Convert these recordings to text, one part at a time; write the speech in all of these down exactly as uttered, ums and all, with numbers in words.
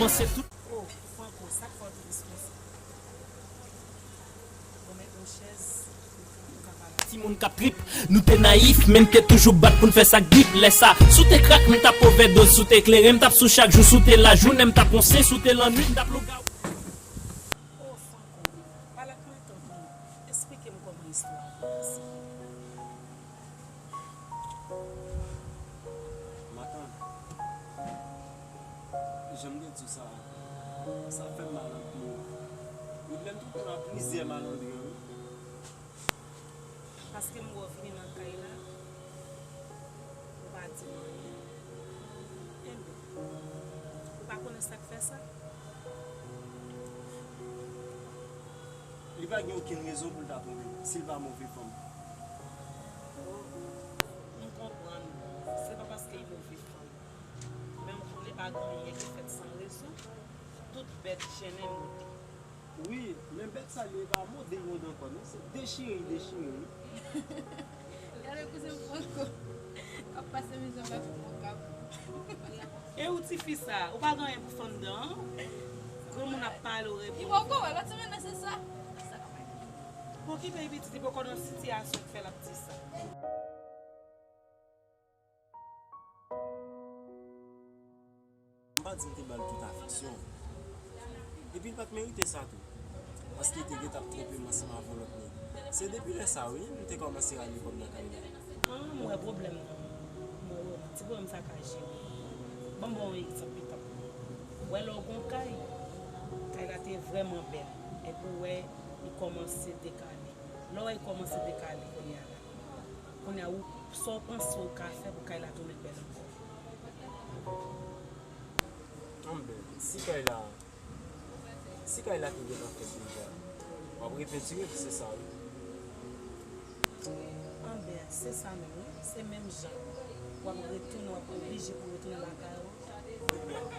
Se tout. Oh, Franco, sa k fè w tris konsa? Bon, met yon chèz pou w ka pale. Timoun k ap trip, nou te nayif, men n te toujou bat pou n fè sa k drip. Lè sa, si w te krak, m t ap ovèdoz, si w te klere, m t ap sou chak jou, si w te lajounen, m t ap wonse, si w te lannwit, m t ap lougawou. Oh, Franco, pale ak mwen, tanpri. Esplike m kòman istwa a kòmanse. Matant, jan m te di w sa, sa fè m mal anpil. Woodland twouve m ak plizyè malandren, wi. Paske m wè w vini nan kay la, ou pa di m anyen. Enben, ou pa konnen sa k fè sa? Li pa gen okenn rezon pou l ta twonpe m, si l pa move fanm. Oh, m konprann. Se pa paske l move fanm. Men w konnen pa gen anyen ki fèt san rezon. Tout bèt jennen mode. Wi, men bèt sa li ye pa mode mode ankò, non, se dechire, dechire, wi. Gade kouzen Franco k ap pase mizè pa fè mokap. E ou tifi sa, ou pa gen anyen pou fè anndan an? Granmoun ap pale, ou reponn. Li poko wè, lòt semèn nan se sa. Bon, ki peyi pitit, li poko nan sitiyasyon k fè l ap di sa. M pa di m te ba l tout afeksyon. Epi l pa t merite sa tou. Paske l te gentan ap twonpe m ansanm avè yon lòt nèg. Se depi lè sa a, wi, m te kòmanse rale kò m nan kay la. Ah, m wè pwoblèm nan. M wè ti pwoblèm sa ka jere. Ban m ba w yon egzanp pita. Ou wè lè w gen yon kay, kay la te vrèman bèl. Epi ou wè li kòmanse dekale. Lè w wè li kòmanse dekale kounye a la. Kounye a, ou, sa w panse w ka fè pou kay la tounen bèl ankò? Anben, si kay la, si kay la te gentan fèt deja, w ap repentire l, se sa wi. Anben, se sa menm wi, se menm jan. W ap retounen, w ap oblije pou retounen lakay ou.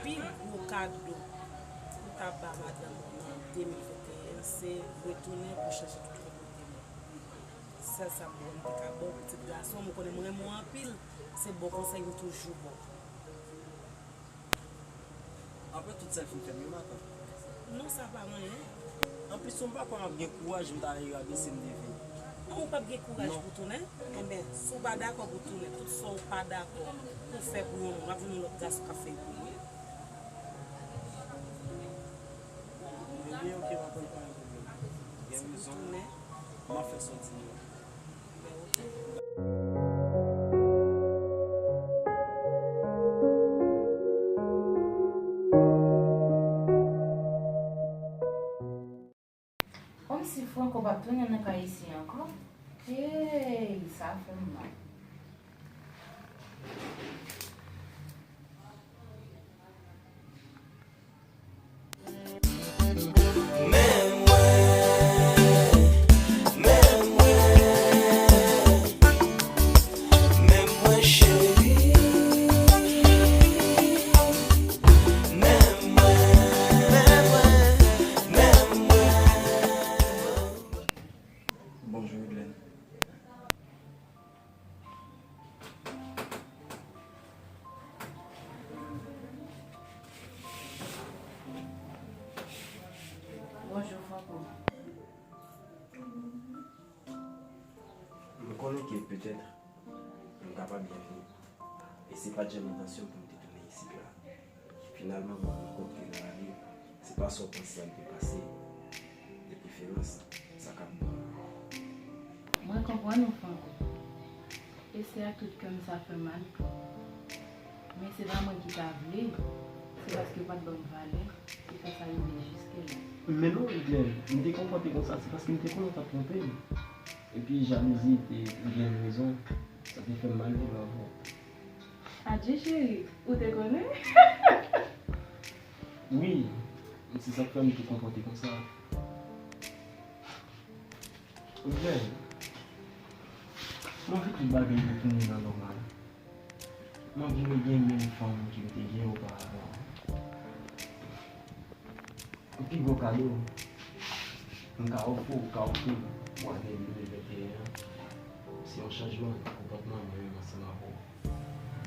Pi gwo kado ou ta ba madanm ou nan de mil venteyen, se retounen pou chanje tout konpòteman. Sèl sa m wè m te ka ba w, pitit gason m, ou konnen m renmen w anpil, se bon konsèy m toujou ba w. Apre tout sa l fin fè m yo, matant. Non, sa pa anyen. Anplis, m pa kwè m ap gen kouraj m ta reyabese m devyen. An, ou p ap gen kouraj pou tounen? Enben, si w pa dakò pou tounen, tout sa w pa dakò pou fè pou yon moun, w ap jwenn yon lòt gason k ap fè l pou ou. Ebyen, oke, matant, pa gen pwoblèm. Gen rezon. M ap fè sa w di m yo. Kòmsi Franco p ap tounen nan kay isi ankò. Hey, sa fè m mal. Men mwen, men mwen, men mwen cheri. Men mwen, men mwen, men mwen. Bonjou, Glenn. Bonjou, Franco. M konnen ke petèt, m ka pa byenvini. E se pa t janm entansyon pou m te tounen isit la. Finalman, mwen rann kont ke nan lavi, se pa sa w panse a l te pase, de preferans, sa k ap bon. Mwen konprann ou, Franco. E se ak tout kè m sa fè mal. Men se pa mwen ki ta vle, se paske yo pa t ban m valè ki fè sa rive jiske la. Men non, Glenn, m te konpòte konsa, se paske m te konnen w t ap twonpe m. Epi jalouzi te, ou gen rezon, sa te fè m mal viv avè w. Adje cheri, ou te konnen? Wi, se sa k fè m te konpòte konsa. Glenn, m anvi tout bagay retounen nan nòmal. M anvi regenyen menm fanm ke m te gen oparavan. Pi gwo kado m ka ofri w, ka ofri w pou ane de mil venteyen an, se yon chanjman nan konpòtman mwen menm ansanm avè w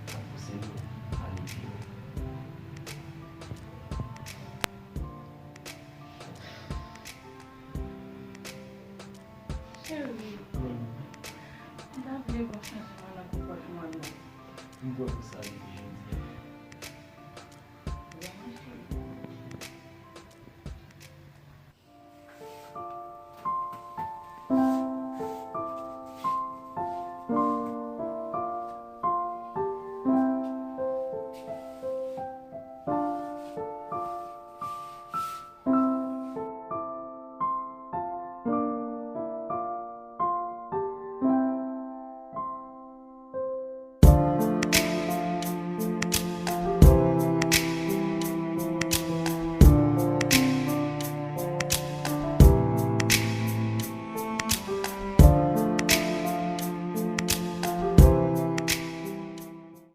k ap pouse nou ale pi lwen. Cheri, m ta vle w chanjman nan konpòtman nou. M kwè pou sa li jodi.